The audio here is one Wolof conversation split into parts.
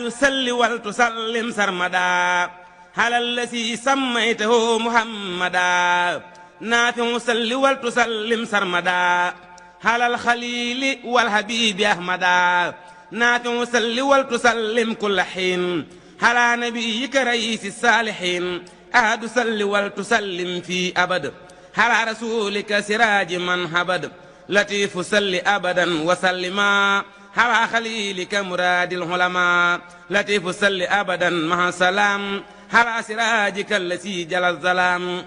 سل ولتسلم سرمدا على الذي سميته محمدا نافع سل ولتسلم سرمدا على الخليل والحبيب أحمدا نافع سل ولتسلم كل حين على نبيك رئيس الصالحين أحد سل ولتسلم في أبد على رسولك سراج من هبد لطيف سل أبدا وسلما على خليلك مراد العلماء لطيف سل أبدا مع سلام على سراجك الذي جل الظلام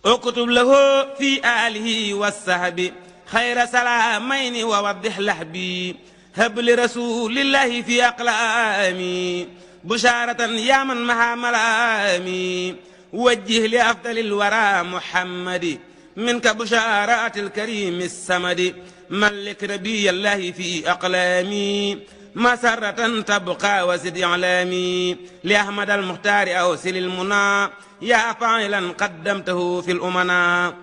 اكتب له في آله والصحب خير سلامين ووضح لحبي هب لرسول الله في أقلامي بشارة يا من مها ملامي وجه لأفضل الورى محمد منك بشارات الكريم السمد ملك نبي الله في أقلامي مسرة تبقى وزد إعلامي لأحمد المختار أوصل المنى يا فاعلا قدمته في الأمنا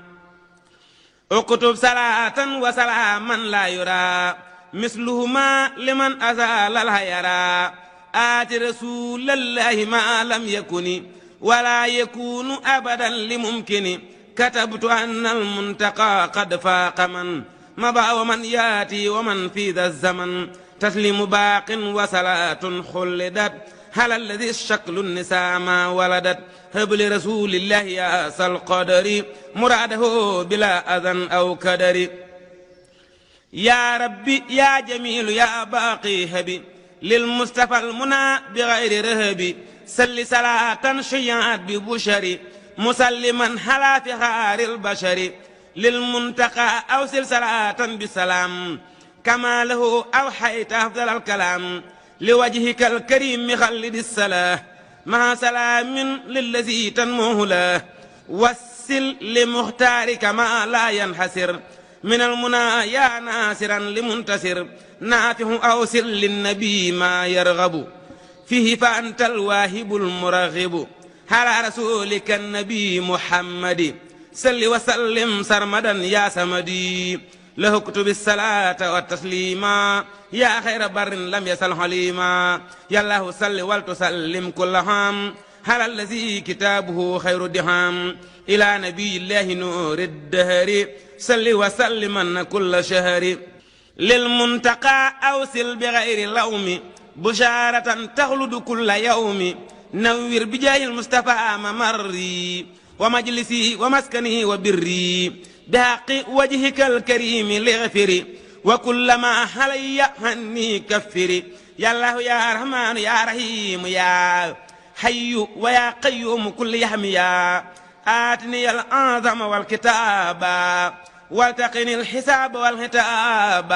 اكتب صلاة وسلاما لا يرى مثلهما لمن أزال الهيرى آت رسول الله ما لم يكن ولا يكون أبدا لممكن كتبت أن المنتقى قد فاق من مضى ومن ياتي ومن في ذا الزمن تسليم باق وصلاة خلدت على الذي الشكل النساء ما ولدت هب لرسول الله يا أصل القدر مراده بلا أذى أو كدر يا ربي يا جميل يا باقي هبي للمصطفى المنى بغير رهبي سل صلاة شيعت ببشر مسلما على فخار البشر للمنتقى أوصل صلاة بسلام كما له أوحيت أفضل الكلام لوجهك الكريم خلد الصلاة مع سلام للذي تنموه له وسل لمختارك ما لا ينحسر من المنى يا ناصرا لمنتصر نافع أوصل للنبي ما يرغب فيه فأنت الواهب المرغب على رسولك النبي محمد سل وسلم سرمدا يا سمدي له اكتب الصلاة والتسليما يا خير بر لم يسل حليما يا الله سل ولتسلم كل عام على الذي كتابه خير الدهام إلى نبي الله نور الدهر سل وسلما كل شهر للمنتقى أوصل بغير لوم بشارة تخلد كل يوم نوّر بجاه المصطفى ممري ومجلسي ومسكني وبري بحق وجهك الكريم لغفري وكلما علي عني كفري يا الله يا رحمن يا رحيم يا حي ويا قيوم كل يحمي يا آتني الأعظم والكتاب والتقني الحساب والهتاب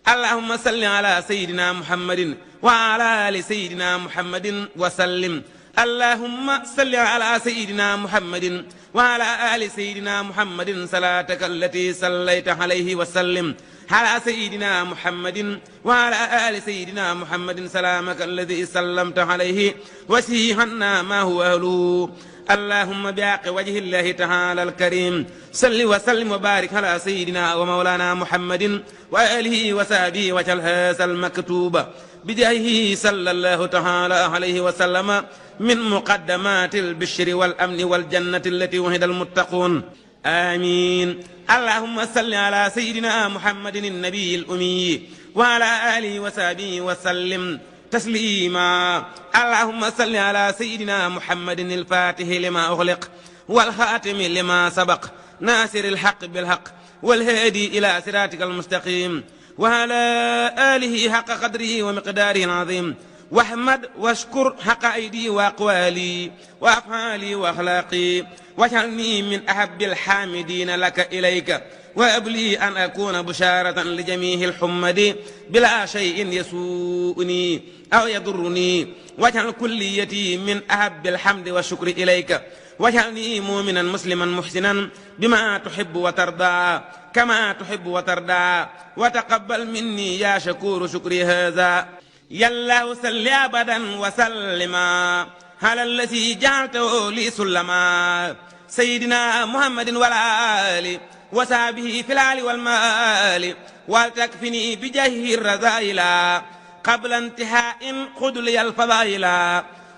اللهم صل على سيدنا محمد وعلى آل سيدنا محمد وسلم اللهم صل على سيدنا محمد وعلى آل سيدنا محمد صلاتك التي صليت عليه وسلم على سيدنا محمد وعلى آل سيدنا محمد سلامك الذي سلمت عليه وسيحنا ما هو أهله اللهم بحق وجه الله تعالى الكريم صل وسلم وبارك على سيدنا ومولانا محمد وآله وصحبه وجعل هذا المكتوب بجاهه صلى الله تعالى عليه وسلم من مقدمات البشر والأمن والجنة التي وهد المتقون آمين اللهم صل على سيدنا محمد النبي الأمي وعلى آله وصحبه وسلم تسليما اللهم صل على سيدنا محمد الفاتح لما أغلق والخاتم لما سبق ناصر الحق بالحق والهادي إلى صراطك المستقيم وعلى آله حق قدره ومقداره العظيم واحمد واشكر حق أيدي وأقوالي وأفعالي وأخلاقي واجعلني من أحب الحامدين لك إليك وأبلي أن أكون بشارة لجميع الحمد بلا شيء يسوءني أو يضرني واجعل كليتي من أحب الحمد والشكر إليك واجعلني مؤمنا مسلما محسنا بما تحب وترضى كما تحب وترضى وتقبل مني يا شكور شكري هذا يا الله صل أبدا وسلما على الذي جعلته لي سلما سيدنا محمد والآل وصحبه في الآل والمال ولتكفني بجاه الرذائل قبل انتهاء خذ لي الفضائل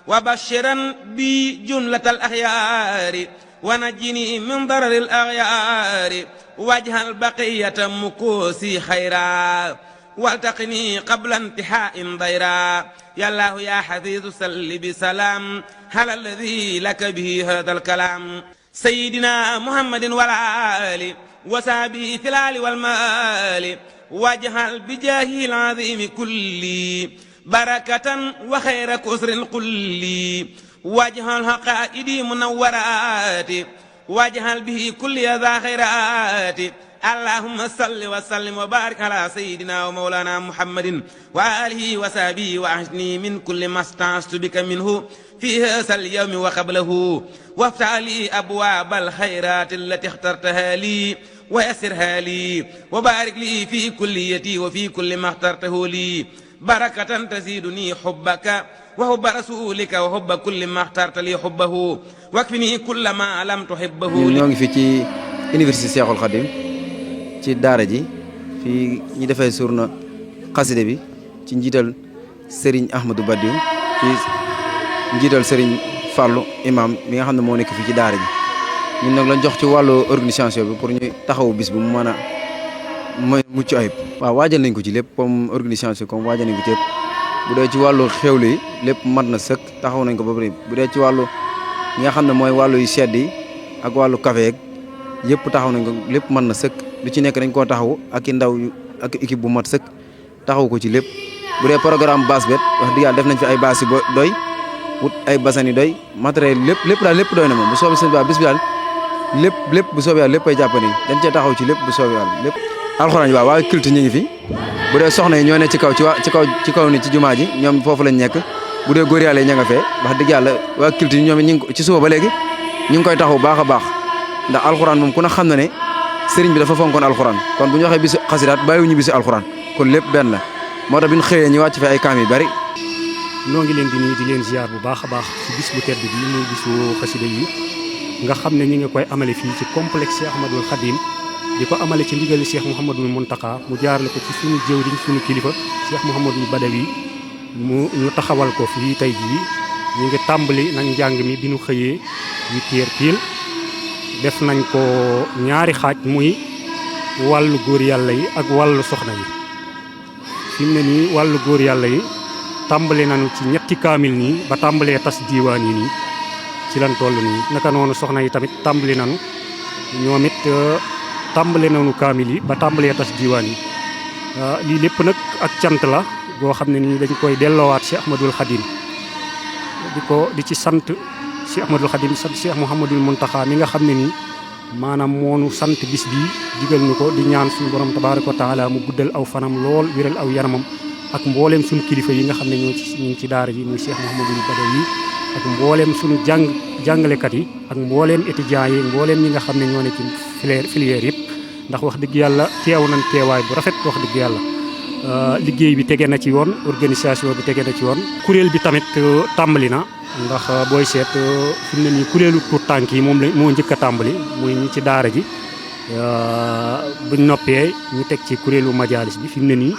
وبشرا بي جملة الأخيار ونجني من ضرر الأغيار واجعل بقية مكوسي خيرا والتقني قبل انتهاء ضيرا يا الله يا حفيظ سل بسلام على الذي لك به هذا الكلام سيدنا محمد والآل وصحبه في الآل والمال واجعل بجاهه العظيم كلي بركة وخير كسر كلي واجعل حقائدي منورات واجعل به كل ذا خيرات اللهم صل وسلم وبارك على سيدنا ومولانا محمد وآله وصحبه وأحسني من كل ما استعصت بك منه في هذا اليوم وقبله وافتح لي أبواب الخيرات التي اخترتها لي ويسرها لي وبارك لي في كليتي وفي كل ما اخترته لي بركة تزيدني حبك وحب رسولك وحب كل ما اخترت لي حبه واكفني كل ما لم تحبه ñoo ngi fi ci université Cheikhoul Khadim ci daara ji fii ñi defee surna xaside bi ci njiital Serigne Ahmadou Badiou ci njiital Serigne Fallou imam mi nga xam ne moo nekk fii ci daara ji ñun nag lañ jox ci wàllu organisation bi pour ñu taxawu bis bi mu mën a mucc ayib. waaw waajal nañ ko ci lépp comme organisation comme waajal nañ ko ci lépp bu dee ci wàllu xewlu yi lépp mat na sëkk taxaw nañ ko ba bëri bu dee ci wàllu ñi nga xam ne mooy wàllu yu sedd yi ak wàllu café yeeg yëpp taxaw nañ ko lépp mën na sëkk lu ci nekk dañ koo taxaw ak i ndaw ak équipe bu mat sëkk taxaw ko ci lépp bu dee programme basse bet wax dëgg yàlla def nañ fi ay basse yu doy wut ay basan yu doy matériel lépp daal lépp doy na moom bu soobee sëñ bi bis bi daal lépp bu soobee yàlla lépp ay jàppandi dañ cee taxaw ci lépp bu soobee yàlla lépp. alxuraan yi waaw waa culture ñu ngi fi bu dee soxna yi ñoo ne ci kaw ni ci jumaa ji ñoom foofu lañ nekk bu dee góor yàlla yi ña nga fee wax dëgg yàlla waa culture ñoom ñu ngi ci suba ba léegi ñu ngi koy taxaw baax a baax ndax alxuraan moom ku ne xam na ne sëriñ bi dafa fonkoon alxuraan kon bu ñu waxee bisu xasidaat bàyyiwuñu bisu alxuraan kon lépp benn la moo tax bi ñu xëyee ñu wàcc fi ay kaam yu bari. noo ngi leen di nuyu di leen ziar bu baax a baax ci bis bu tedd bi muy bisu xasida yi nga xam ne ñi ngi koy amale fii ci complexe Cheikh Ahmadoul Khadim di ko amale ci ndigali Cheikh Mouhamadoul Mountakha mu jaarale ko ci suñu jëwriñ suñu kilifa Cheikh Mouhamadoul Badawi ñu taxawal ko fii tey jii ñu ngi tàmbali nag njàng mi bi ñu xëyee 8h pile def nañ ko ñaari xaaj muy wàllu góor yàlla yi ak wàllu soxna yi fi mu ne nii wàllu góor yàlla yi tàmbali nañu ci ñetti kaamil nii ba tàmbalee tas diiwaan yi nii ci lan toll nii naka noonu soxna yi tamit tàmbali nañu ñoom it tàmbali nañu kaamil yi ba tàmbalee tas diiwaan yi lii lépp nag ak cant la goo xam ne nii dañ koy delloowaat Cheikh Ahmadoul Khadim di ci sant Cheikh Ahmadoul Khadim sant Cheikh Mouhamadoul Mountakha mi nga xam ne nii maanaam moonu sant bis bii digal ñu ko di ñaan suñu borom tabaaraka wa taala mu guddal aw fanam lool wéral aw yaramam ak mbooleem suñu kilifa yi nga xam ne ñu ngi ci daara ji muy Cheikh Mouhamadoul Badawi ak mbooleem suñu jàngalekat yi ak mbooleem étudiants yi mbooleem ñi nga xam ne ñoo ne ci filière yëpp ndax wax dëgg yàlla teew nañ teewaay bu rafet wax dëgg yàlla liggéey bi tege na ci yoon organisation bi tege na ci yoon kuréel bi tamit tàmbali na ndax booy seet fi mu ne nii kuréelu tuut tànk yi moo njëkk a tàmbali muy ñi ci daara ji buñ noppee ñu teg ci kuréelu majalis bi fi mu ne nii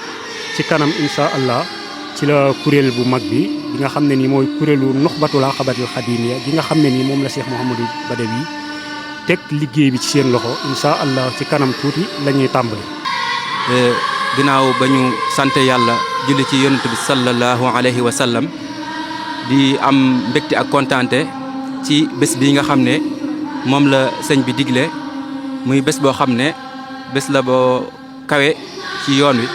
ci kanam insha allah ci la kuréel bu mag bi nga xam ne nii mooy kuréelu nuxbatul aqabatil xadimiya gi nga xam ne nii moom la Cheikh Mouhamadoul Badawi teg liggéey bi ci seen loxo insha allah ci kanam tuuti la ñuy tàmbali. ginnaaw ba ñu sant yàlla julli ci yonent bi sallallahu alayhi wa sallam di am mbégte ak kontaante ci bés bi nga xam ne moom la sëñ bi digle muy bés boo xam ne bés la boo kawe ci yoon wi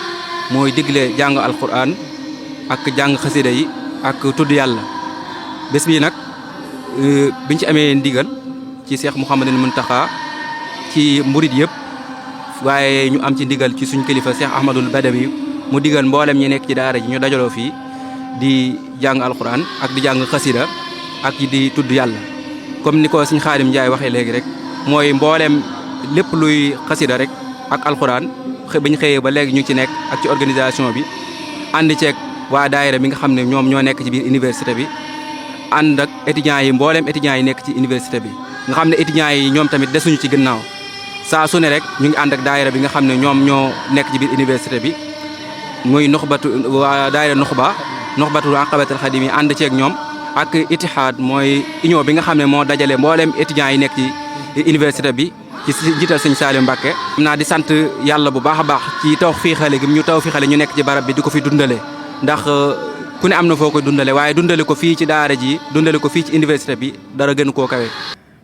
mooy digle jàng alquran ak jàng xasida yi ak tudd yàlla bés bi nag biñ ci amee ndigal ci Cheikh Mouhamadoul Mountakha ci mburit yëpp waaye ñu am ci ndigal ci suñ kilifa Cheikh Ahmadoul Badawi mu digal mboolem ñi nekk ci daara ji ñu dajaloo fii di jàng alquran ak di jàng xasida ak di tudd yàlla comme ni ko suñ Xaadim Njaay waxee léegi rek mooy mboolem lépp luy xasida rek ak alquran bañ xëyee ba léegi ñu ci nekk ak ci organisation bi ànd ceeg waa daayira bi nga xam ne ñoom ñoo nekk ci biir université bi ànd ak étudiants yi mboolem étudiants yi nekk ci université bi nga xam ne étudiants yi ñoom tamit desuñu ci gannaaw saa su ne rek ñu ngi ànd ak daayira bi nga xam ne ñoom ñoo nekk ci biir université bi muy nuxbatu waa daayira nuxbatu aqabatul xadim yi ànd ceeg ñoom ak Itihad mooy union bi nga xam ne moo dajale mboolem étudiants yi nekk ci université bi ci jiital sëñ Saliou Mbacké. xam naa di sant yàlla bu baax a baax ci taw fii xale gi ñu taw fii xale ñu nekk ci barab bi di ko fi dundale ndax ku ne am na foo koy dundale waaye dundale ko fii ci daara ji dundale ko fii ci université bi dara gën koo kawe.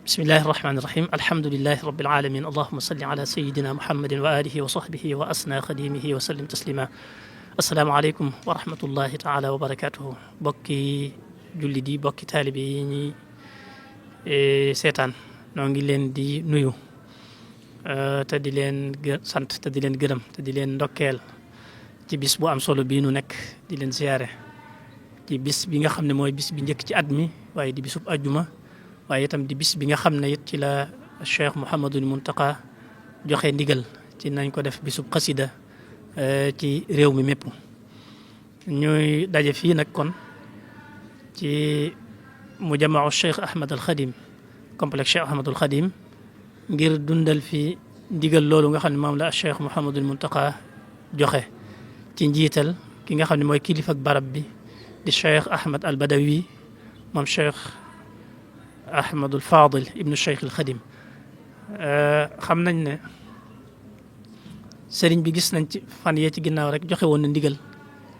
bismillahi rahmani rahim alhamdulilahi rabbil alamin allahuma salli ala sayidina muhammadin wa alihi wa sahbihi wa asna xadimihi wa sallim taslima asalaamaaleykum wa rahmatullahi taala wa barakatuhu bokki julli di bokki taalibe yi ñi seetaan noo ngi leen di nuyu te di leen sant te di leen gërëm te di leen ndokkeel ci bis bu am solo bii nu nekk di leen ziyaare ci bis bi nga xam ne mooy bis bi njëkk ci at mi waaye di bisub ajjuma waaye itam di bis bi nga xam ne it ci la Cheikh Mouhamadul Mountakha joxe ndigal ci nañ ko def bisub xasida ci réew mi mépp ñuy daje fii nag kon ci mujamau Cheikh Ahmad al Khadim complexe Cheikh Ahmadul Khadim ngir dundal fi ndigal loolu nga xam ne moom la Cheikh Mouhamadul Mountakha joxe ci njiital ki nga xam ne mooy kilifa ak barab bi di Cheikh Ahmad al Badawi moom Cheikh Ahmadul Fadil ibnu Cheikh al Khadim xam nañ ne sëriñ bi gis nañ ci fan yee ci ginnaaw rek joxe woon na ndigal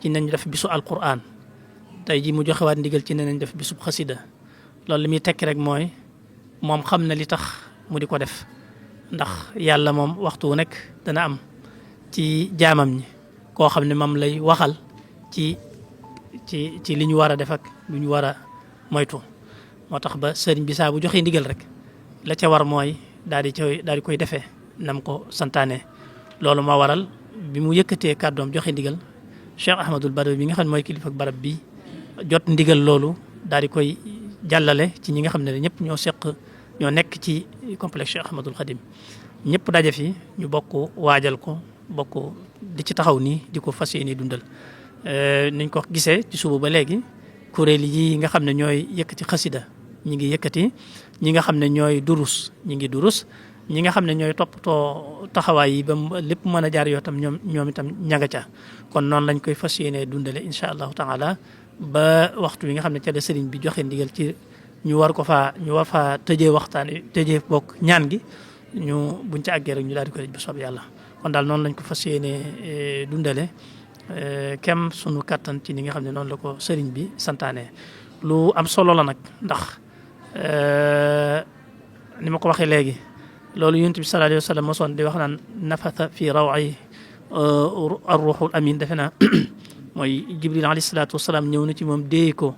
ci nañ def bisu alquran tey ji mu joxewaat ndigal ci ne nañ def bisub xasida loolu li muy tekki rek mooy moom xam na li tax mu di ko def ndax yàlla moom waxtu wu nekk dana am ci jaamam ñi koo xam ne moom lay waxal ci li ñu war a def ak lu ñu war a moytu moo tax ba sëriñ bi saa bu joxee ndigal rek la ca war mooy daal di koy defee nam ko santaane loolu moo waral bi mu yëkkatee kàddoom joxe ndigal Cheikh Ahmadul Badawi bi nga xam ne mooy kilifa ak barab bi jot ndigal loolu daal di koy jàllale ci ñi nga xam ne ñëpp ñoo nekk ci complexe Cheikh Ahmadul Khadim ñëpp daje fi ñu bokk waajal ko bokk di ci taxaw nii di ko fas yéene dundal niñ ko gisee ci suba ba léegi kuréel yi nga xam ne ñooy yëkkati xasida ñi ngi yëkkati ñi nga xam ne ñooy durus ñi ngi durus ñi nga xam ne ñooy toppatoo taxawaay yi ba lépp mën a jaar yoo tam ñoom itam ñanga ca kon noonu lañ koy fas yéene dundale incha allahu taala ba waxtu wi nga xam ne ca la sëriñ bi joxe ndigal ci ñu war faa tëjee waxtaan tëjee bokk ñaan gi buñ ca àggee rek ñu daal di ko dej ba soob yàlla kon daal noonu lañ ko fas yéene dundale kem sunu kattan ci ni nga xam ne noonu la ko sëriñ bi santaane lu am solo la nag ndax ni ma ko waxee léegi loolu yonent bi sallallahu alayhi wa sallam mosoon di wax naan nafatha fi rawi ar-ruhul amin defe naa mooy jibril alayhi salaatu wasalaam ñëw na ci moom déey ko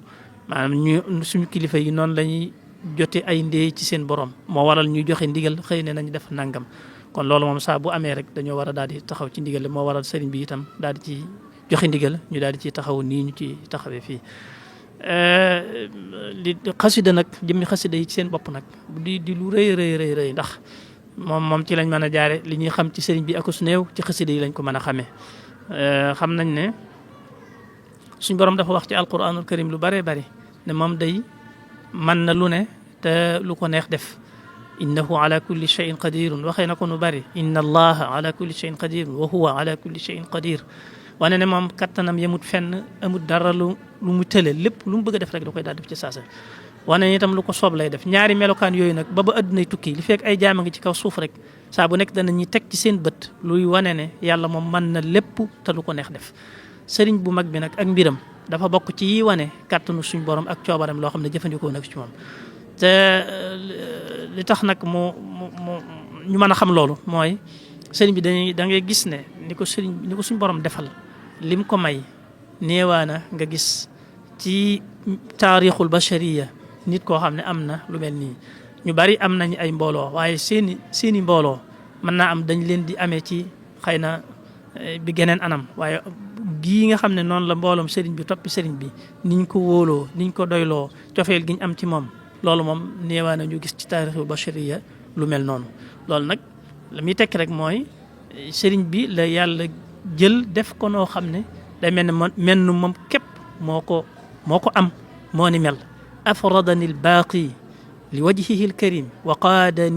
maanaam suñu kilifa yi noonu lañuy jote ay ndéey ci seen borom moo waral ñuy joxe ndigal xëy ne nañ def nangam kon loolu moom saa bu amee rek dañoo war a daal di taxaw ci ndigal moo waral sëriñ bi itam daal di ci joxe ndigal ñu daal di ci taxaw nii ñu ci taxawee fii li xasida nag jëmmi xasida yi ci seen bopp nag di lu rëy ndax moom ci lañ mën a jaare li ñuy xam ci sëriñ bi ak su néew ci xasida yi lañ ko mën a xamee xam nañ ne suñ borom dafa wax ci alquranul karim lu bare bari ne moom day mën na lu ne te lu ko neex def innahu ala kulli shay'in qadirun waxee na ko nu bari inna allaha ala kulli shay'in qadirun wa huwa ala kulli shay'in qadir wane ne moom kattanam yemut fenn amut dara lu mu tële lépp lu mu bëgg a def rek da koy daal def ci saasa wane ne itam lu ko soob lay def ñaari melokaan yooyu nag ba addunay tukki li fekk ay jaama ngi ci kaw suuf rek saa bu nekk dana ñuy teg ci seen bët luy wane ne yàlla moom mën na lépp te lu ko neex def sëriñ bu mag bi nag ak mbiram dafa bokk ci yi wane kàttanu suñ borom ak coobaram loo xam ne jëfandikoo nag ci moom te li tax nag ñu mën a xam loolu mooy sëriñ bi da ngay gis ne ni ko suñ borom defal lim ko may néewaana nga gis ci taarixul bashariya nit koo xam ne am na lu mel nii ñu bari am nañ ay mbooloo waaye seeni mbooloo mën naa am dañ leen di amee ci xëy na bi geneen anam waaye gii nga xam ne noonu la mbooloom sëriñ bi toppi sëriñ bi niñ ko wóoloo niñ ko doyloo cofeel giñ am ci moom loolu moom néewaa na ñu gis ci taarixu bashariya lu mel noonu loolu nag la muy tekki rek mooy sëriñ bi la yàlla jël def ko noo xam ne day mel ne moom képp moo ko am moo ni mel afradani lbaaqi li wajhihi lkarim wa qaada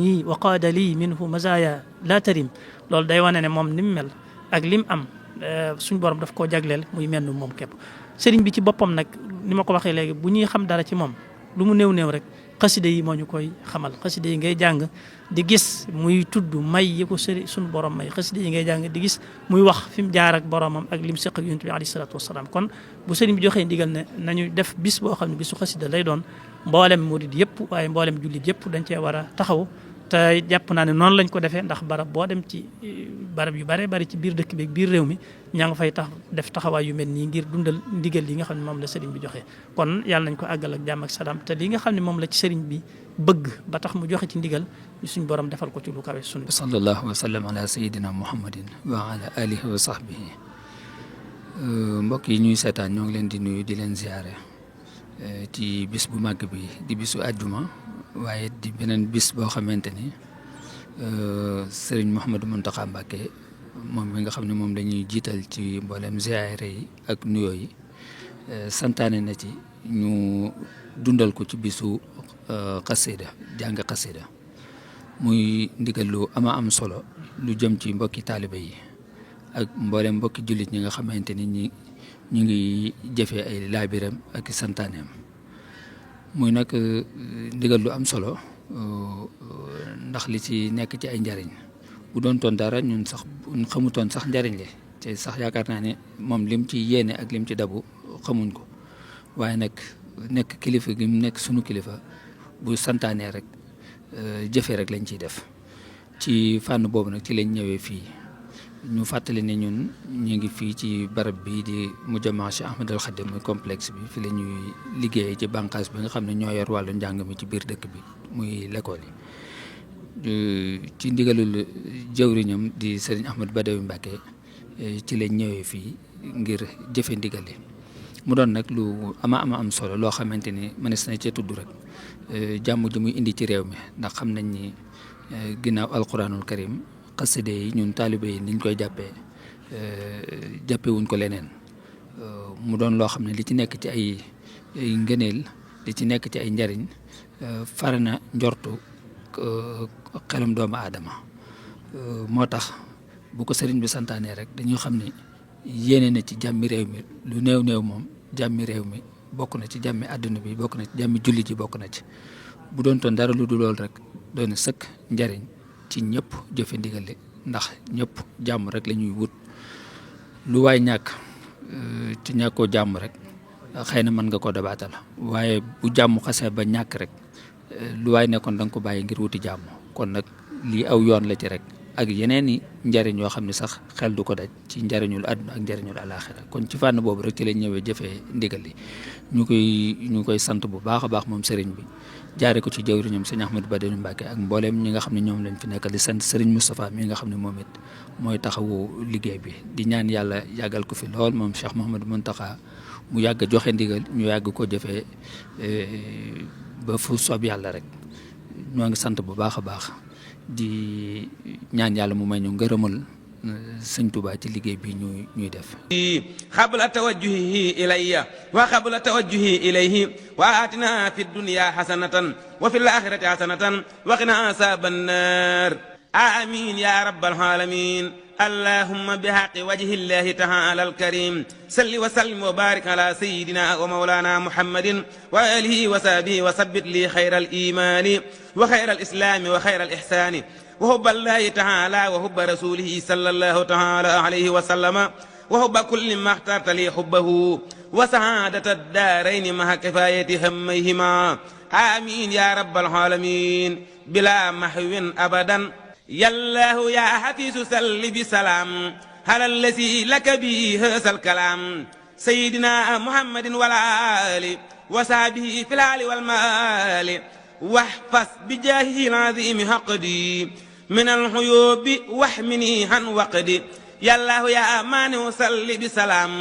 lii minhu mazaya la tarim loolu day wane ne moom ni mu mel ak lim am suñ borom daf koo jagleel muy menn moom képp. sëriñ bi ci boppam nag ni ma ko waxee léegi bu ñuy xam dara ci moom lu mu néew rek xasida yi moo ñu koy xamal. xasida yi ngay jàng di gis muy tudd may yi ko suñu borom may. xasida yi ngay jàng di gis muy wax fi mu jaar ak boromam ak lim seq ak yonent bi alayhi salaatu wasalaam. kon bu sëriñ bi joxee ndigal ne nañu def bis boo xam ne bisu xasida lay doon, mboolem murid yëpp waaye mboolem jullit yëpp dañ cee war a taxaw. te jàpp naa ne noonu lañ ko defee ndax barab boo dem ci barab yu bare bari ci biir dëkk bi biir réew mi ñaa nga fay def taxawaay yu mel nii ngir dundal ndigal li nga xam ne moom la sëriñ bi joxe. kon yàlla nañ ko àggal ak jàmm ak salaam te li nga xam ne moom la ci sëriñ bi bëgg ba tax mu joxe ci ndigal suñ borom defal ko ci lu kawe suñu. sallallahu wa sallam ala sayyidina muhammadin wa ala alihi wa sahbihi. mbokk yi ñuy seetaan ñoo ngi leen di nuyu di leen ziare ci bis bu màgg bi di bisu àjjuma, waaye di beneen bis boo xamante ni sëriñ Mouhamadou Mountakha Mbacké moom mi nga xam ne moom la ñuy jiital ci mboolem ziyaare yi ak nuyoo yi santaane na ci ñu dundal ko ci bisu xasida, jàng xasida muy ndigal lu am solo lu jëm ci mbokki taalibe yi ak mboolem mbokki jullit ñi nga xamante ni ñu ngi jëfee ay laabiram ak santaaneem. muy nag ndigal lu am solo ndax li ci nekk ci ay njariñ bu doon toon dara ñun sax xamutoon sax njariñ li te sax yaakaar naa ne moom lim ci yéene ak lim ci dabu xamuñ ko, waaye nag nekk kilifa gi mu nekk sunu kilifa bu santaanee rek jëfee rek lañ ciy def. ci fànn boobu nag ci lañ ñëwee fii ñu fàttali ne ñun ñu ngi fii ci barab bi di Mujamma Cheikh Ahmadul Khadim muy complexe bi fi la ñuy liggéeyee ci bànqaas bi nga xam ne ñoo yor wàllu njàng mi ci biir dëkk bi muy l'école yi. ci ndigalul jëwriñam di Serigne Ahmadou Badawi Mbacké ci lañ ñëwee fii ngir jëfe ndigal li mu doon nag lu am solo loo xamante ni mënees na cee tudd rek jàmm ji muy indi ci réew mi, ndax xam nañ ni ginnaaw alquranul karim xaside yi ñun taalibe yi niñ koy jàppee wuñ ko leneen. mu doon loo xam ne li ci nekk ci ay ngëneel, li ci nekk ci ay njariñ fare na njortu xelum doomu aadama. moo tax bu ko sëriñ bi santaanee rek dañuy xam ne yéene na ci jàmmi réew mi lu néew moom jàmmi réew mi bokk na ci jàmmi àdduna bi, bokk na ci jàmmi julli ji bokk na ci. bu doon toon dara lu du lool rek doon na sëkk njariñ ci ñëpp jëfe ndigal li, ndax ñëpp jàmm rek la ñuy wut. lu waay ñàkk ci ñàkkoo jàmm rek xëy na mën nga ko dabaatal, waaye bu jàmm xasee ba ñàkk rek lu waay nekkoon da nga ko bàyyi ngir wuti jàmm. kon nag lii aw yoon la ci rek ak yeneen i njariñ yoo xam ne sax xel du ko daj ci njariñul àdduna ak njariñul àlaaxira. kon ci fànn boobu rek ci lañ ñëwee jëfee ndigal li ñu koy sant bu baax a baax moom sëriñ bi jaare ko ci jawriñam sëñ Ahmadou Badawi Mbacké ak mbooleem ñi nga xam ne ñoom lañ fi nekkal di sant sëriñ Moustapha mi nga xam ne moom it mooy taxawu liggéey bi di ñaan yàlla yàggal ko fi lool moom Cheikh Mouhamadou Mountakha mu yàgg joxe ndigal ñu yàgg ko jëfee ba fu soob yàlla rek. ñoo ngi sant bu baax a baax di ñaan yàlla mu may ñu ngërëmal sëñ Tuubaa ci liggéey bi ñuy def. xabla tawajjuhi ilayya wa xabla tawajjuhi ilayhi wa atina fi dunya xasanatan wa fi l-axirati xasanatan wa qina azaban naar amin ya rabbal alamin. اللهم بحق وجه الله تعالى الكريم صل وسلم وبارك على سيدنا ومولانا محمد وآله وصحبه وثبت لي خير الإيمان وخير الإسلام وخير الإحسان وحب الله تعالى وحب رسوله صلى الله تعالى عليه وسلم وحب كل ما اخترت لي حبه وسعادة الدارين مع كفاية هميهما آمين يا رب العالمين بلا محو أبدا. يا الله يا حفيظ سل بسلام على الذي لك به هذا الكلام سيدنا محمد والآل وصحبه في الآل والمال واحفظ بجاهه العظيم حقدي من العيوب واحمني عن وقدي. يا الله يا أمان سل بسلام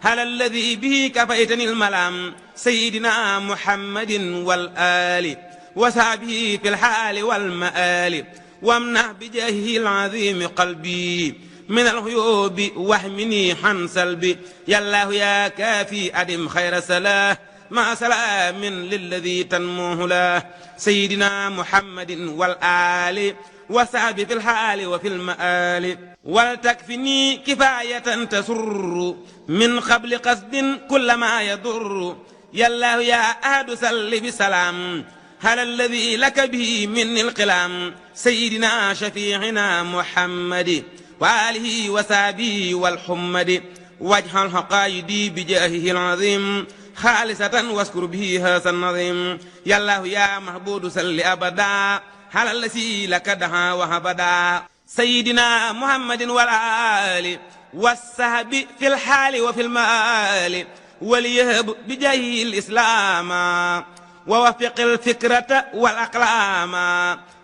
على الذي به كفيتني الملام سيدنا محمد والآل وصحبه في الحال والمآل وامنح بجاهه العظيم قلبي من العيوب واحمني عن سلبي. يا الله يا كافي أدم خير سلاه مع سلام للذي تنموه له سيدنا محمد والآل وصحبه في الحال وفي المآل ولتكفني كفاية تسر من قبل قصد كل ما يضر يا الله يا أحد سل بسلام على الذي لك به من القلام سيدنا شفيعنا محمد وآله وصحبه والحمد واجعل حقائدي بجاهه العظيم خالصة واذكر به هذا النظيم يا الله يا محبود سل أبدا على الذي لك دعا وهبدا سيدنا محمد والآل والصحب في الحال وفي المآل وليهب بجاهه الإسلام ووفق الفكرة والأقلام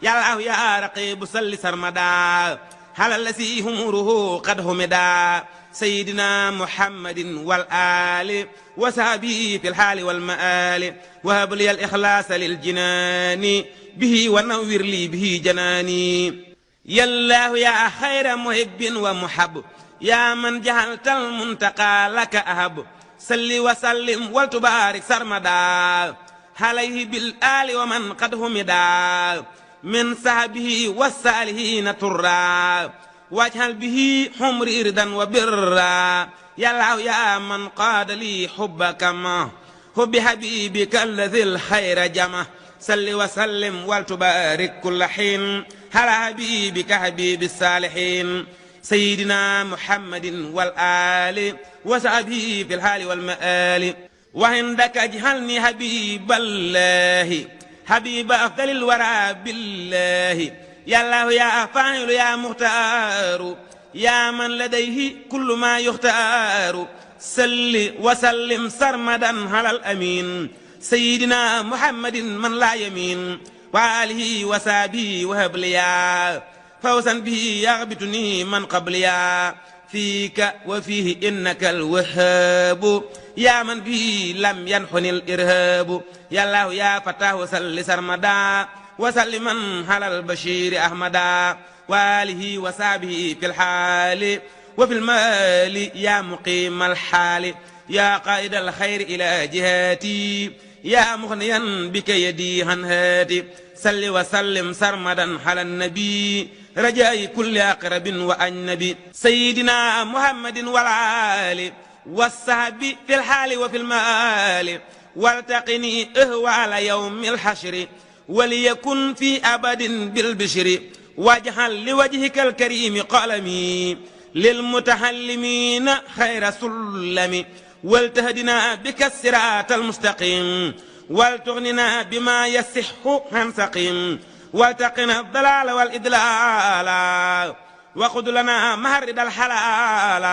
يا الله يا رقيب صل سرمدا على الذي همره قد همدا سيدنا محمد والآل وصحبه في الحال والمآل وهب لي الإخلاص للجنان به ونور لي به جناني يا الله يا خير محب ومحب يا من جعلت المنتقى لك أهب صل وسلم وتبارك سرمدا عليه بالآل ومن قد همدا من صحبه والصالحين ترى واجعل به حمر إردا وبرا يا الله يا من قاد لي حبك ما حب حبيبك الذي الخير جمع صل وسلم وتبارك كل حين على حبيبك حبيب الصالحين سيدنا محمد والآل وصحبه في الحال والمآل وعندك اجعلني حبيب الله حبيب أفضل الورى بالله يا الله يا فاعل يا مختار يا من لديه كل ما يختار صل وسلم سرمدا على الأمين سيدنا محمد من لا يمين وآله وصحبه وهب ليا فوزا به يغبطني من قبليا فيك وفيه إنك الوهاب يا من به لم ينحني الإرهاب يا الله يا فتاه وسل سرمدا وسلما على البشير أحمدا وآله وصحبه في الحال وفي المال يا مقيم الحال يا قائد الخير إلى جهاتي يا مغنيا بك يدي عن هاتي صل وسلم سرمدا على النبي رجاء كل أقرب وأجنبي سيدنا محمد والآل والصحب في الحال وفي المآل والتقني أهوال يوم الحشر وليكن في أبد بالبشر واجعل لوجهك الكريم قلمي للمتحلمين خير سلم ولتهدنا بك الصراط المستقيم ولتغننا بما يصح عن سقيم وتقنا الضلال والإضلال وخذ لنا مهرد الحلال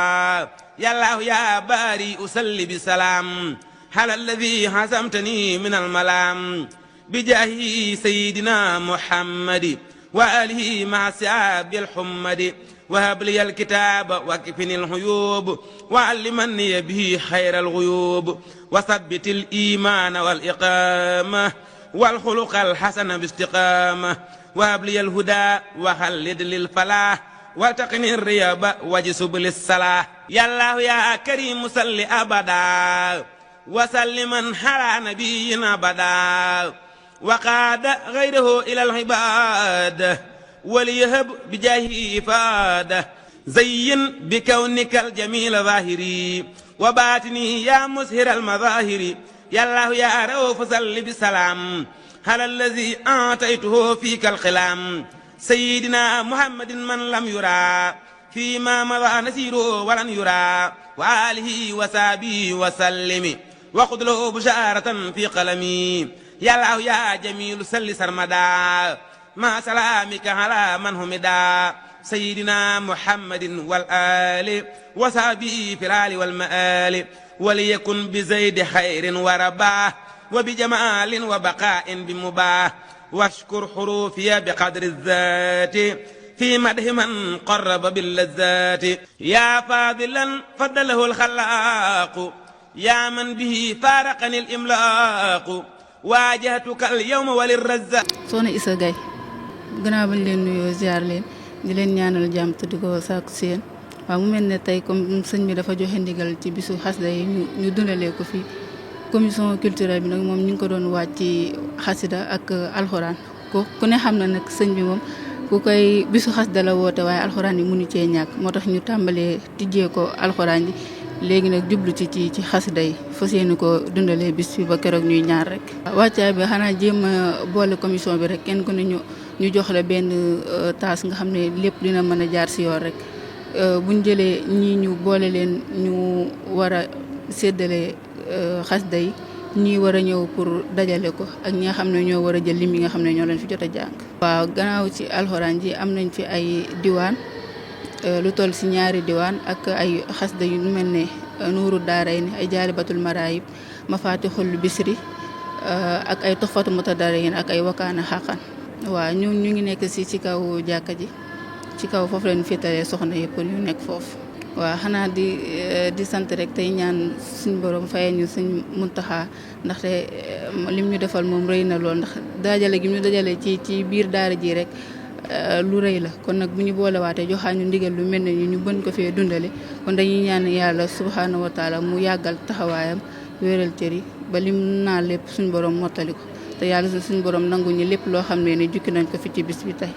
يا الله يا باري أسل بسلام على الذي حسمتني من الملام بجاه سيدنا محمد وآله مع سعاب الحمد وهب لي الكتاب وكفني الغيوب وعلمني به خير الغيوب وثبت الإيمان والإقامة والخلق الحسن باستقامة وهب لي الهدى وخلد للفلاح وتقني الرياب وجسب للصلاح يا الله يا كريم صل أبدا وسلما على نبينا أبدا وقاد غيره إلى العباد وليهب بجاهه إفادة زين بكونك الجميل ظاهري وباتني يا مسهر المظاهر يا الله يا رؤوف صل بسلام على الذي أعطيته فيك القلام سيدنا محمد من لم يرى فيما مضى نسيره ولن يرى وآله وصحبه وسلم وخذ له بشارة في قلمي يا الله يا جميل سل سرمدا مع سلامك على من همدا سيدنا محمد والآل وصحبه في الآل والمآل وليكن بزيد خير ورباه وبجمال وبقاء بمباه واشكر حروفي بقدر الذات في مده من قرب باللذات يا فاضلا فضله الخلاق يا من به فارقني الإملاق واجهتك اليوم وللرزاق Soxna Issa Gaye gannaaw bañ leen nuyoo ziar leen di leen ñaanal jàmm te di ko sàkku seen waaw mu mel ne tey comme sëñ bi dafa joxe ndigal ci bisu xasida yi ñu dundalee ko fii commission culturelle bi nag moom ñu ngi ko doon waaj ci xasida ak alxuraan ku ne xam na nag sëñ bi moom ku koy bisu xasida la woote waaye alxuraan yi mënu cee ñàkk moo tax ñu tàmbalee tijjee ko alxuraan ji léegi nag jublu ci xasida yi fas yéene ko dundalee bis bi ba keroog ñuy ñaar rek. wàccaay bi xanaa jéem a boole commission bi rek kenn ku ne ñu jox la benn taas nga xam ne lépp dina mën a jaar si yoon rek buñ jëlee ñii ñu boole leen ñu war a séddale xasida yi ñii war a ñëw pour dajale ko ak ñi nga xam ne ñoo war a jël lim yi nga xam ne ñoo leen fi jot a jàng. waaw gannaaw ci alxuraan ji am nañ fi ay diwaan lu toll si 2 diwaan ak ay xasida yu mel ne nuuru daarayni ay jaalibatul maraayib mafatixul bisri ak ay toxfatu mutadariyin ak ay wakaana xaqan. waaw ñu ngi nekk ci kaw jàkka ji ci kaw foofu leen féetalee soxna yëpp ñu nekk foofu. waaw xanaa di sant rek tey ñaan suñ borom fayal ñu suñ muntaxaa ndaxte lim ñu defal moom rëy na lool ndax dajale gi ñu dajale ci biir daara ji rek lu rëy la kon nag bu ñu boolewaatee joxaa ñu ndigal lu mel ne ñu bën ko fee dundale kon dañuy ñaan yàlla subhaanahu wa taala mu yàggal taxawaayam wéeral cër yi ba lim naa lépp suñ borom mottali ko te yàlla suñ borom nangu ñu lépp loo xam ne jukki nañ ko fi ci bis bi tey.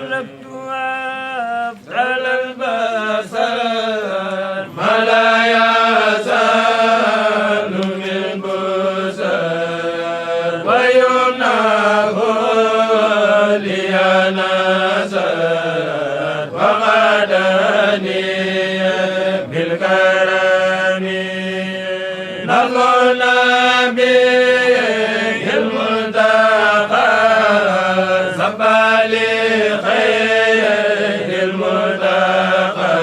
ملكتها أفعل البصر ما لا يزال من بصر ويمنعه لي نزر وغداني بالكرم نظر نبي المنتقى زبالي خير المنتقى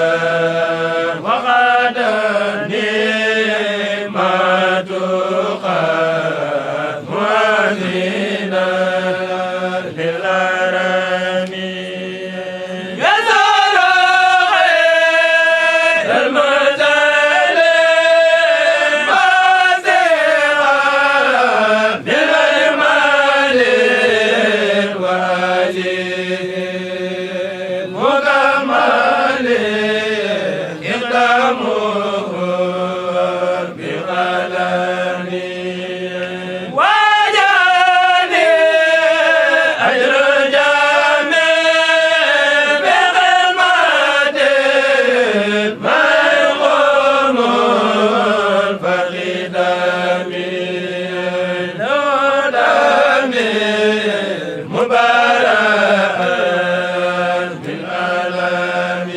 وغداني ما تقى مؤذنا للغرام يزار خير المرسل مازغا بالأجمال والوالي مكمل إقدامه بغلاني وجاني أجر جميل بخدمة ما يقوم فقدامي نودامي مبارك بالألم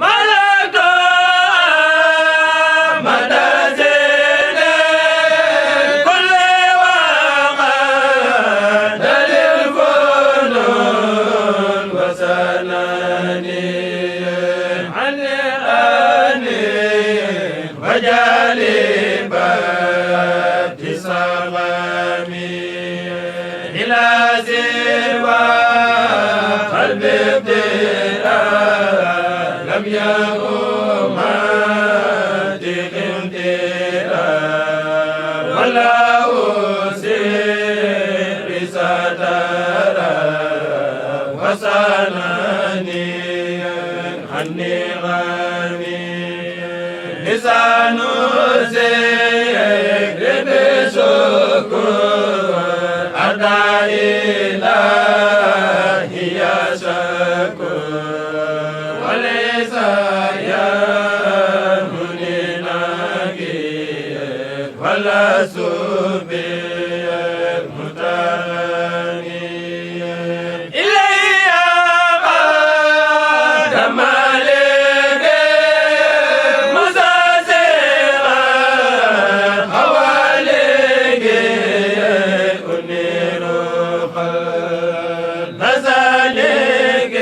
ملكت مدى زين كل وقت للفنون وسناني عني آني وجالبات صغامي إلى سوى قلب ابتلاء لم يقوم مادق امتلاء ولا أسير سترى وسناني عني غامي لسان الذكر بشكر أدعى إلهي يا شكر وليس يهمني ناقي ولا سبي متاني إلي قدم مالك مساسرا حواليك أنير قلب نزالك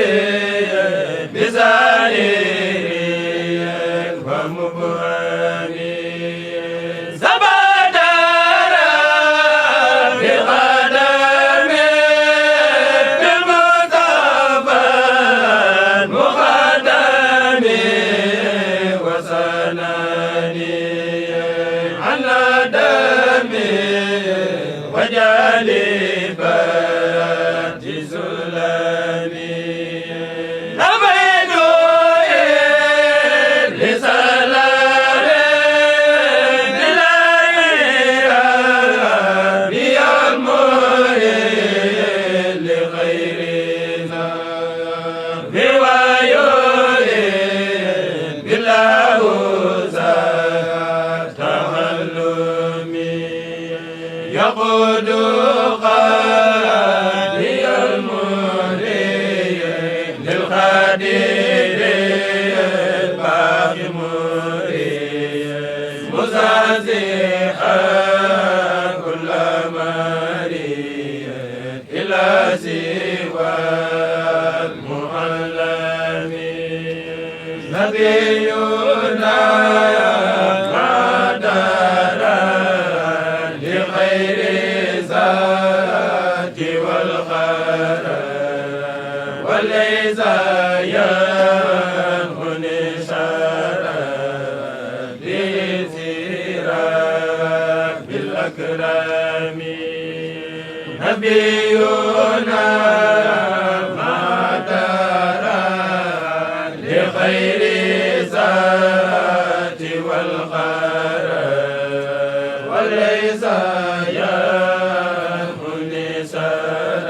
بزاريك ومبهمي زبادرا بقدمي بالمصطفى المقدمي وسناني على دمي وجالبات سلامي نبيت لسلام بالأيام المريد لغيرنا بويورد بالأوزار تعلمي يقود قادي المريد للقدير الباقي مريد مزازحا كل مريد إلى سوى المعلم نبينا قدر لخير ذات والخير وليس ينهني شر بسيرة بالأكرام نبينا قدر لخير ذات والخير وليس ينهني شر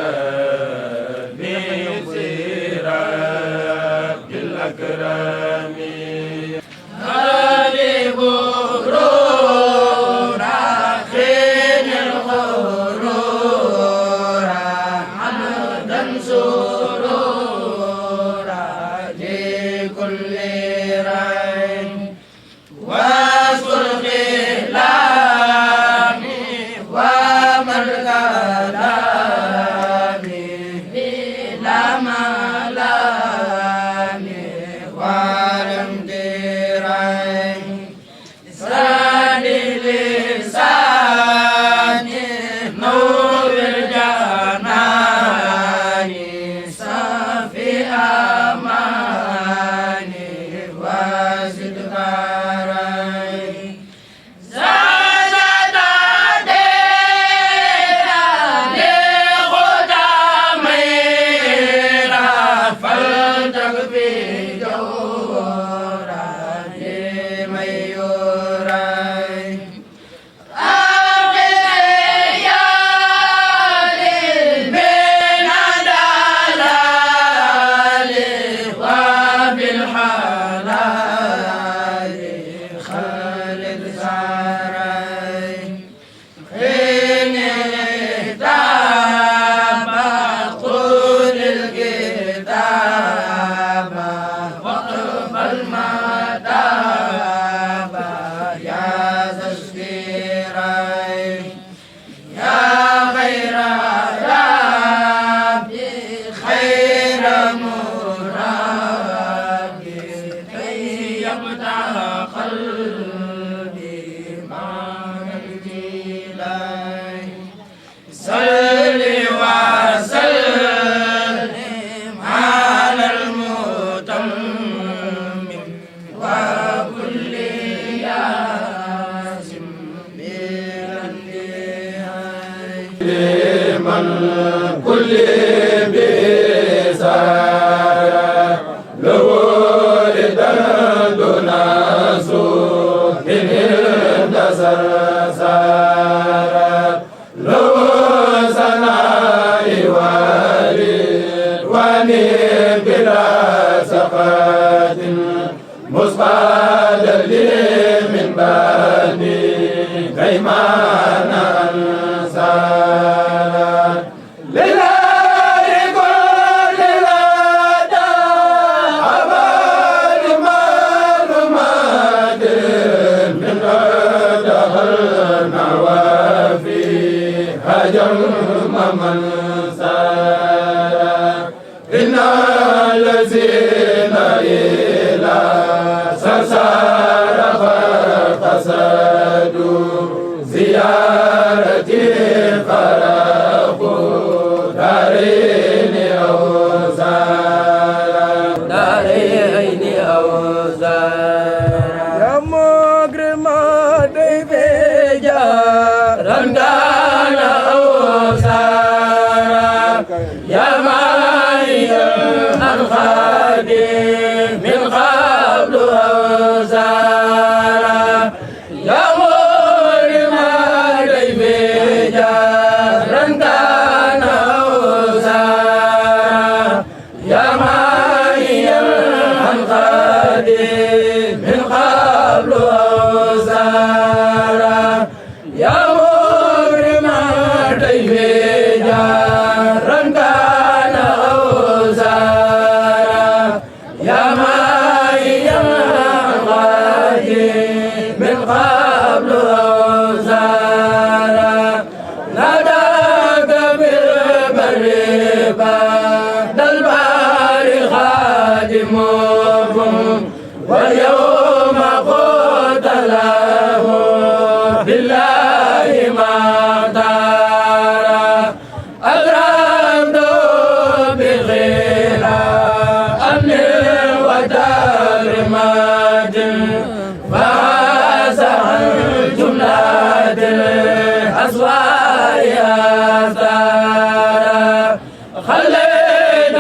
لمن كل بسارة لو دون سوء انتصر سارة لو سناء واني بلا سقات مسقاد لي من بني كيمان أنصار لله كل لدى أبد معلومات من دخلنا وفي هجر من سار إن الذين إلى سرسار فقصدوا زيارتي فرقوا دارين أو زارا دارين أو زارا يا مكرم ضيف جارا كان أو زارا يا ماهي الخادم من قبل أو زارا يا مكرم ضيف جارا كان أو زارا يا ماهي الخادم من قبل أو زارا يا مكرم ضيف جارا كان أو زارا يا ماهي الخادم من قبل أو زارا ناداك بالبر بعد البحر خادمكم واليوم قلت له بالله ما دار أكرمت بغير أمن ودار ماد فاز عن جملة الأسوار أثارا خليت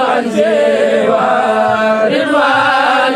عن سوى رضوان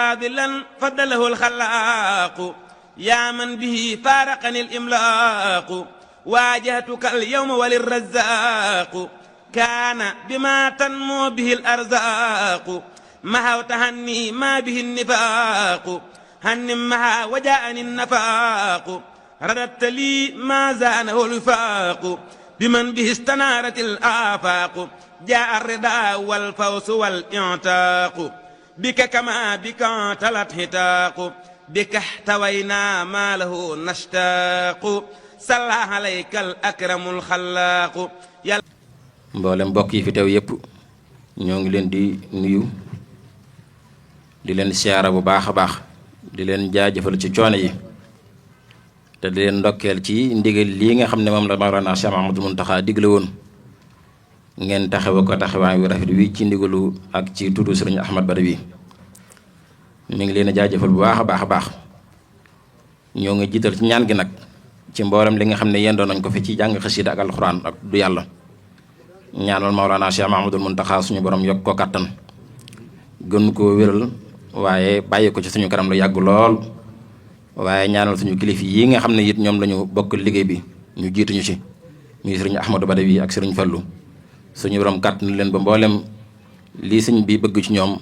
فاضلا فضله الخلاق يا من به فارقني الإملاق واجهتك اليوم وللرزاق كان بما تنمو به الأرزاق محوت هني ما به النفاق هن مها وجاءني النفاق رددت لي ما زانه الوفاق بمن به استنارت الآفاق جاء الرضا والفوز والإعتاق بك كما بك تلت هتاق بك احتوينا ما له نشتاق صلى عليك الأكرم الخلاق mboolem mbokk yi fi teew yépp ñoo ngi leen di nuyu di leen siyaara bu baax a baax di leen jaajëfal ci coono yi te di leen ndokkeel ci ndigal lii nga xam ne moom la Mawlana Cheikh Mouhamadoul Mountakha digle woon ngeen taxawe ko taxawaay wi rafet wi ci ndigalu ak ci tuddu Sëriñ Ahmad Badawi mi ngi leen a jaajëfal bu baax a baax a baax ñoo ngi jiital ci ñaan gi nag ci mboolem li nga xam ne yendoon nañ ko fi ci jàng xasida ak alxuraan ak du yàlla ñaanal Mawlana Cheikh Mouhamadoul Mountakha suñu borom yokk ko kattan gën koo wéral waaye bàyyi ko ci suñu kanam lu yàgg lool waaye ñaanal suñu kilif yi nga xam ne it ñoom lañu bokk liggéey bi ñu jiituñu ci muy Sëriñ Ahmadou Badawi ak Sëriñ Fallu suñu borom kàttan leen ba mboolem lii sëñ bi bëgg ci ñoom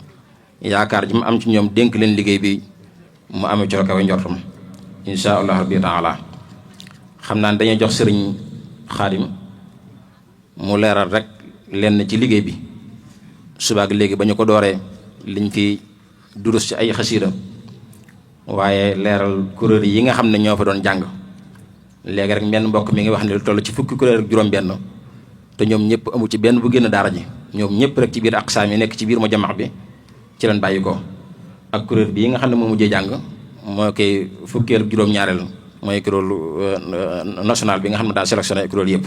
yaakaar ji mu am ci ñoom dénk leen liggéey bi mu amee ci kaw njortam insha allah rabbi taala xam naa ne dañuy jox Sëriñ Xaadim mu leeral rek lenn ci liggéey bi subaak léegi ba ñu ko dooree liñ fi durus ci ay xasiida waaye leeral kuréel yi nga xam ne ñoo fa doon jàng léegi rek benn mbokk mi ngi wax ne lu toll ci fukki kuréel ak juróom-benn te ñoom ñëpp amu ci benn bu génn daara ji ñoom ñëpp rek ci biir aqsaam yi nekk ci biir mu jamax bi ci leen bàyyi ko ak kuréel bii nga xam ne moo mujjee jàng moo koy fukkeel juróom-ñaareel mooy kuréelu national bi nga xam ne daa sélectionné kuréel yëpp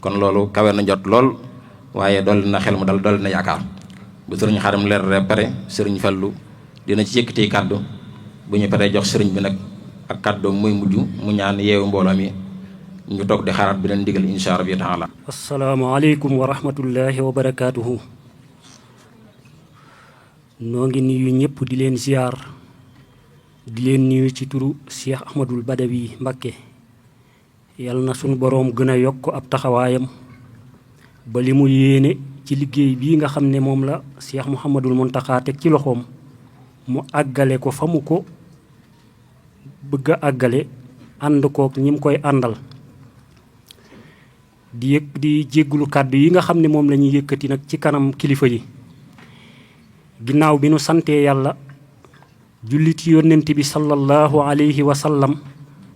kon loolu kawe na jot lool waaye dolli na xel mu dal dolli na yaakaar bu sëriñ Xaadim leer rek pare sëriñ Fallu dina ci yëkkati kàddu bu ñu paree jox sëriñ bi nag ak kàddoom muy mujj mu ñaan yeewu mbooloo mi ñu toog di xaaraat bi leen digal insha rabbi taala. asalaamaaleykum wa rahmatullahi wa barakaatuhu. noo ngi nuyu ñëpp di leen ziar di leen nuyu ci turu Cheikh Ahmadul Badawi Mbakke yal na sunu boroom gën a yokk ab taxawaayam ba li mu yéene ci liggéey bii nga xam ne moom la Cheikh Mouhamadoul Mountakha teg ci loxoom mu àggale ko fa mu ko bëgg a àggale ànd kook ñi mu koy àndal di jéggulu kàddu yi nga xam ne moom la ñuy yëkkati nag ci kanam kilifa yi ginnaaw bi nu santee yàlla julli ci yónnent bi sallallahu alayhi wa sallam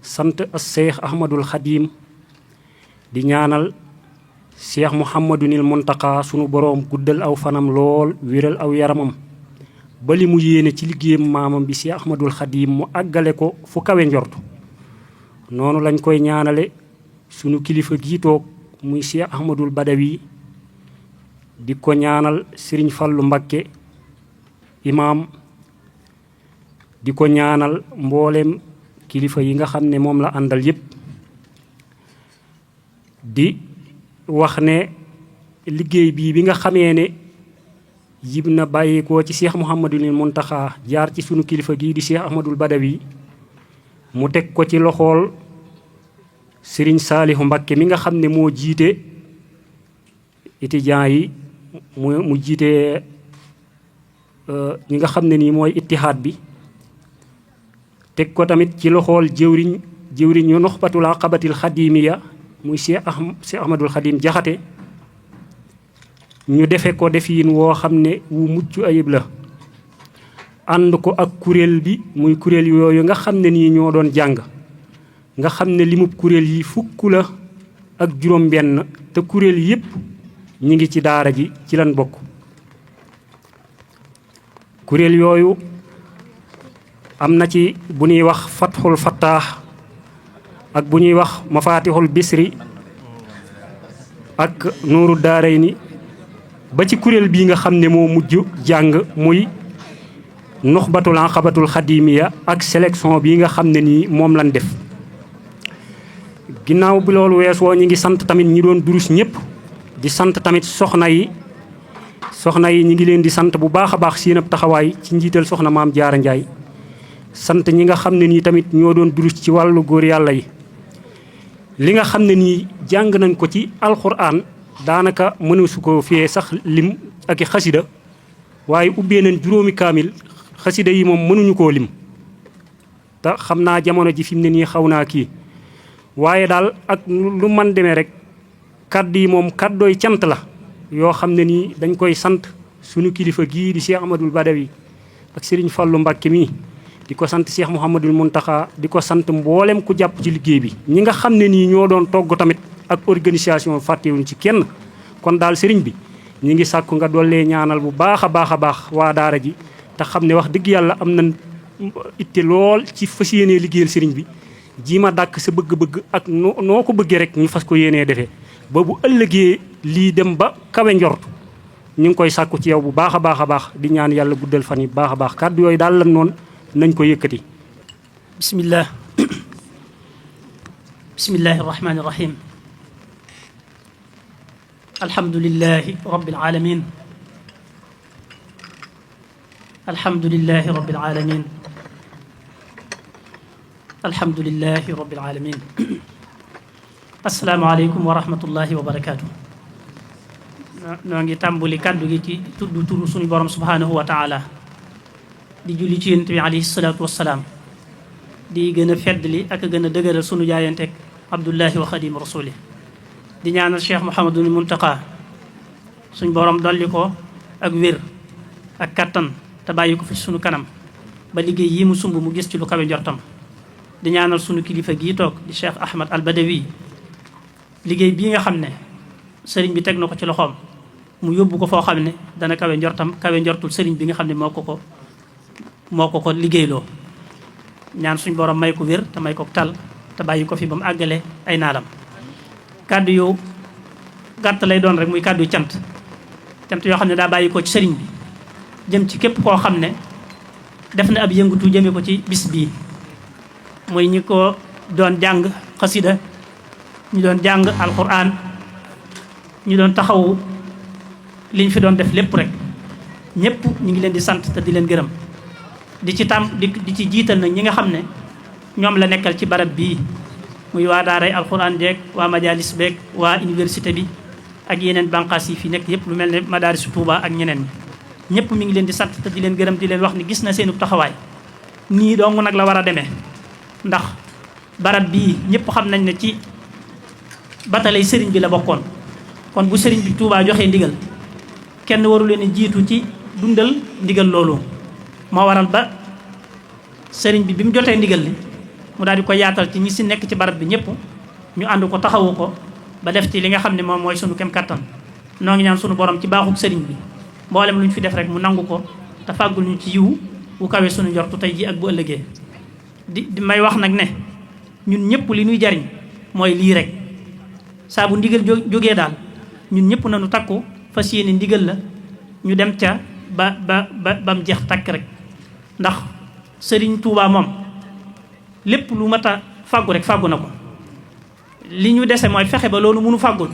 sant as Cheikh Ahmadul Xadim di ñaanal Cheikh Mouhamadoul Mountakha sunu boroom guddal aw fanam lool wéral aw yaramam ba li mu yéene ci liggéeyam maamam bi Cheikh Ahmadul Xadim mu àggale ko fu kawe njortu noonu lañ koy ñaanale sunu kilifa gii toog muy Cheikh Ahmadul Badawi di ko ñaanal Sëriñ Fallu Mbakke imaam di ko ñaanal mboolem kilifa yi nga xam ne moom la àndal yépp di wax ne liggéey bii bi nga xamee ne yib na bàyyikoo ci Cheikh Mouhamadoul Mountakha jaar ci sunu kilifa gii di Cheikh Ahmadul Badawi mu teg ko ci loxool Sëriñ Saalihu Mbakke mi nga xam ne moo jiite étudiants yi mu jiite ñi nga xam ne nii mooy ittihaad bi teg ko tamit ci loxool jëwriñ yu nuxbatul aqabatil xadimiya muy Cheikh Ahmadul Xadim Jaxate ñu defe ko defiin woo xam ne wu mucc ayib la ànd ko ak kuréel bi muy kuréel yooyu nga xam ne nii ñoo doon jàng nga xam ne limub kuréel yi fukk la ak juróom-benn te kuréel yépp ñi ngi ci daara ji ci lan bokk kuréel yooyu am na ci bu ñuy wax fatxul fattaax ak bu ñuy wax mafatixul bisri ak nuuru daaray ni ba ci kuréel bii nga xam ne moo mujj jàng muy nuxbatul aqabatul xadimiya ak sélection bii nga xam ne nii moom lañ def ginnaaw bi loolu weesoo ñi ngi sant tamit ñi doon durus ñëpp di sant tamit soxna yi soxna yi ñi ngi leen di sant bu baax a baax seen ab taxawaay ci njiital soxna maam Jaara Njaay sant ñi nga xam ne nii tamit ñoo doon durus ci wàllu góor yàlla yi li nga xam ne nii jàng nañ ko ci alxuraan daanaka mënu su ko fiyee sax lim ak i xasida waaye ubbee nañ juróomi kaamil xasida yi moom mënuñu koo lim te xam naa jamono ji fi mu ne nii xaw naa kii waaye daal ak lu man demee rek kaddu yi moom kaddooy cant la yoo xam ne nii dañ koy sant sunu kilifa gii di Cheikh Ahmadul Badawi ak Serigne Fallou Mbacké mii di ko sant Cheikh Mouhamadul Mountakha di ko sant mboolem ku jàpp ci liggéey bi ñi nga xam ne nii ñoo doon togg tamit ak organisation fàttewuñ ci kenn kon daal Serigne bi ñi ngi sàkku nga dollee ñaanal bu baax a baax waa daara ji te xam ne wax dëgg yàlla am nañ itte lool ci fas yéenee liggéeyal Serigne bi ji ma dàkk sa bëgg-bëgg ak noo ko bëggee rek ñu fas ko yéenee defee ba bu ëllëgee lii dem ba kawe njort ñu ngi koy sàkku ci yow bu baax a baax di ñaan yàlla guddal fan yi bu baax a baax kàddu yooyu daal lan noonu nañ ko yëkkati. bismillah bismillahi irrahmani irrahim alhamdulilahi rabbil alamin alhamdulilahi rabbil alamin alhamdulilahi rabbil alamin asalaamaaleykum wa rahmatullahi wa barakaatu. noo ngi tàmbali kàddu gi ci tudd turu suñu borom subhanahu wa taala di julli ci yonent bi alayhi salaatu wassalaam di gën a feddli ak a gën a dëgëral sunu jaayanteeg abdullahi wa xadim rasuli di ñaanal cheikh mouhamadul muntaka suñ borom dolli ko ak wér ak kattan te bàyyi ko fi sunu kanam ba liggéey yi mu sumb mu gis ci lu kawe njortam di ñaanal sunu kilifa gii toog di cheikh ahmad al badawi liggéey bii nga xam ne sëriñ bi teg na ko ci loxoom mu yóbbu ko foo xam ne dana kawe njortam kawe njortul sëriñ bi nga xam ne moo ko ko liggéeyloo ñaan suñ borom may ko wér te may ko tal te bàyyi ko fi ba mu àggale ay naalam kàddu yu gàtt lay doon rek muy kàddu yu cant yoo xam ne daa bàyyi ko ci sëriñ bi jëm ci képp koo xam ne def na ab yëngutu jëme ko ci bis bii muy ñi ko doon jàng xasida ñu doon jàng alquran ñu doon taxawu liñ fi doon def lépp rek ñëpp ñu ngi leen di sant te di leen gërëm di ci jiital nag ñi nga xam ne ñoom la nekkal ci barab bii muy waa daaray alquran jeeg waa majalis beeg waa université bi ak yeneen banqaas yi fi nekk yëpp lu mel ne madaarisu Tuuba ak ñeneen ñi ñëpp mi ngi leen di sant te di leen gërëm di leen wax ni gis na seenu taxawaay nii dong nag la war a demee ndax barab bii ñëpp xam nañ ne ci batalay sëriñ bi la bokkoon kon bu sëriñ bi Tuuba joxee ndigal kenn waru leen jiitu ci dundal ndigal loolu moo waral ba sëriñ bi mu jotee ndigal li mu daal di ko yaatal ci ñi si nekk ci barab bi ñëpp ñu ànd ko taxawu ko ba def ci li nga xam ne moom mooy sunu kem kattan noo ngi ñaan sunu borom ci baaxuk sëriñ bi mboolem lu ñu fi def rek mu nangu ko te fàggul ñu ci yiw bu kawee sunu njortu tey ji ak bu ëllëgee di may wax nag ne ñun ñëpp li ñuy jariñ mooy lii rek saa bu ndigal jógee daal ñun ñëpp nañu takku fas yéene ndigal la ñu dem ca ba mu jeex takk rek ndax sëriñ Touba moom lépp lu mat a fàggu rek fàggu na ko li ñu dese mooy fexe ba loolu mënu fàggul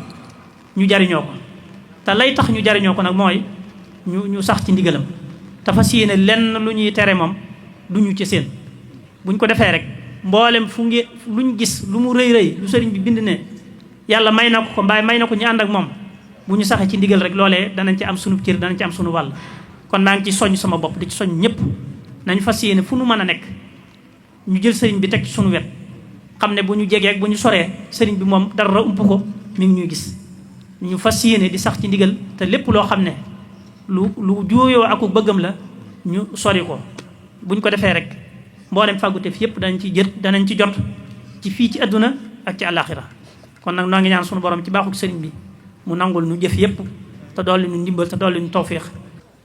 ñu jariñoo ko te lay tax ñu jariñoo ko nag mooy ñu sax ci ndigalam te fas yéene lenn lu ñuy tere moom duñu ci seen buñ ko defee rek mboolem luñ gis lu mu rëy lu sëriñ bi bind ne yàlla may na ko mbaay may na ko ñu ànd ak moom bu ñu saxee ci ndigal rek loolee danañ ci am sunu cër danañ ci am sunu wàll kon maa ngi ci soññ sama bopp di ci soññ ñëpp nañ fas yéene fu nu mën a nekk ñu jël sëriñ bi teg ci sunu wet xam ne bu ñu jegee ak bu ñu soree sëriñ bi moom dara ump ko mi ngi ñuy gis ñu fas yéene di sax ci ndigal te lépp loo xam ne lu juuyoo ak bëggam la ñu sori ko buñ ko defee rek mboolem fàgguteef yëpp danañ ci jot ci fii ci àdduna ak ci àllaaxira kon nag noo ngi ñaan sunu borom ci baaxuk sëriñ bi mu nangul ñu jëf yëpp te dolli ñu ndimbal te dolli ñu tawféex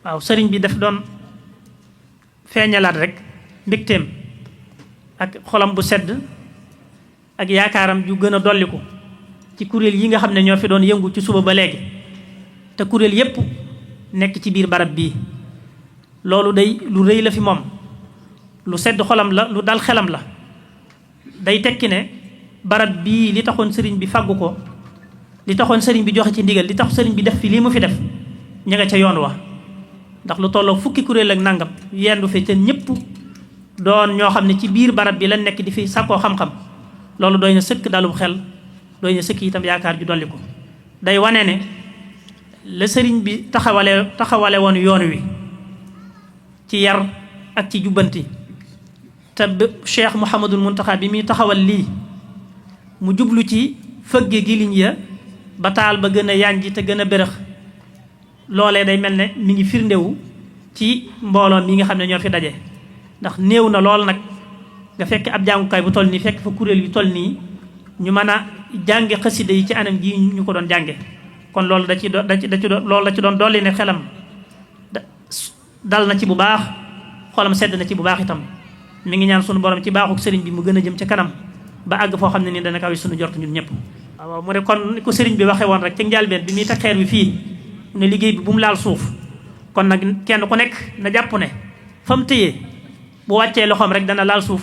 waaw sëriñ bi daf doon feeñalaat rek mbégteem ak xolam bu sedd ak yaakaaram ju gën a dolliku ci kuréel yi nga xam ne ñoo fi doon yëngu ci suba ba léegi te kuréel yëpp nekk ci biir barab bii loolu day lu rëy la fi moom lu sedd xolam la lu dal xelam la day tekki ne barab bii li taxoon sëriñ bi fàggu ko li taxoon sëriñ bi joxe ci ndigal li tax sëriñ bi def fi lii mu fi def ñi nga ca yoon wa ndax lu tolloo fukki kuréel ak nangam yendu fi te ñëpp doon ñoo xam ne ci biir barab bi lañ nekk di fi sàkkoo xam-xam loolu doy na sëkk dalum xel doy na sëkk itam yaakaar ju dolli ko day wane ne la sëriñ bi taxawale woon yoon wi ci yar ak ci jubbanti te Cheikh Mouhamadul Mountakha bi muy taxawal lii mu jublu ci fëgge gi liñ ya ba taal ba gën a yànji te gën a bërëx loolee day mel ne mi ngi firndewu ci mbooloo mi nga xam ne ñoo fi daje ndax néew na lool nag nga fekk ab jàngukaay bu toll nii fekk fa kuréel yu toll nii ñu mën a jànge xasida yi ci anam gi ñu ko doon jànge kon loolu da ci doon dolli ne xelam dal na ci bu baax xolam sedd na ci bu baax itam mi ngi ñaan sunu borom ci baaxuk sëriñ bi mu gën a jëm ca kanam ba àgg foo xam ne nii dana kaw sunu jort ñun ñëpp. waaw mu ne kon ni ko sëriñ bi waxee woon rek ca njëlbeen bi muy teg xeer bi fii ne liggéey bi bu mu laal suuf kon nag kenn ku nekk na jàpp ne fa mu tëyee bu wàccee loxoom rek dana laal suuf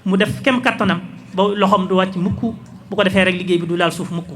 mu def kem kattanam ba loxoom du wàcc mukk bu ko defee rek liggéey bi du laal suuf mukk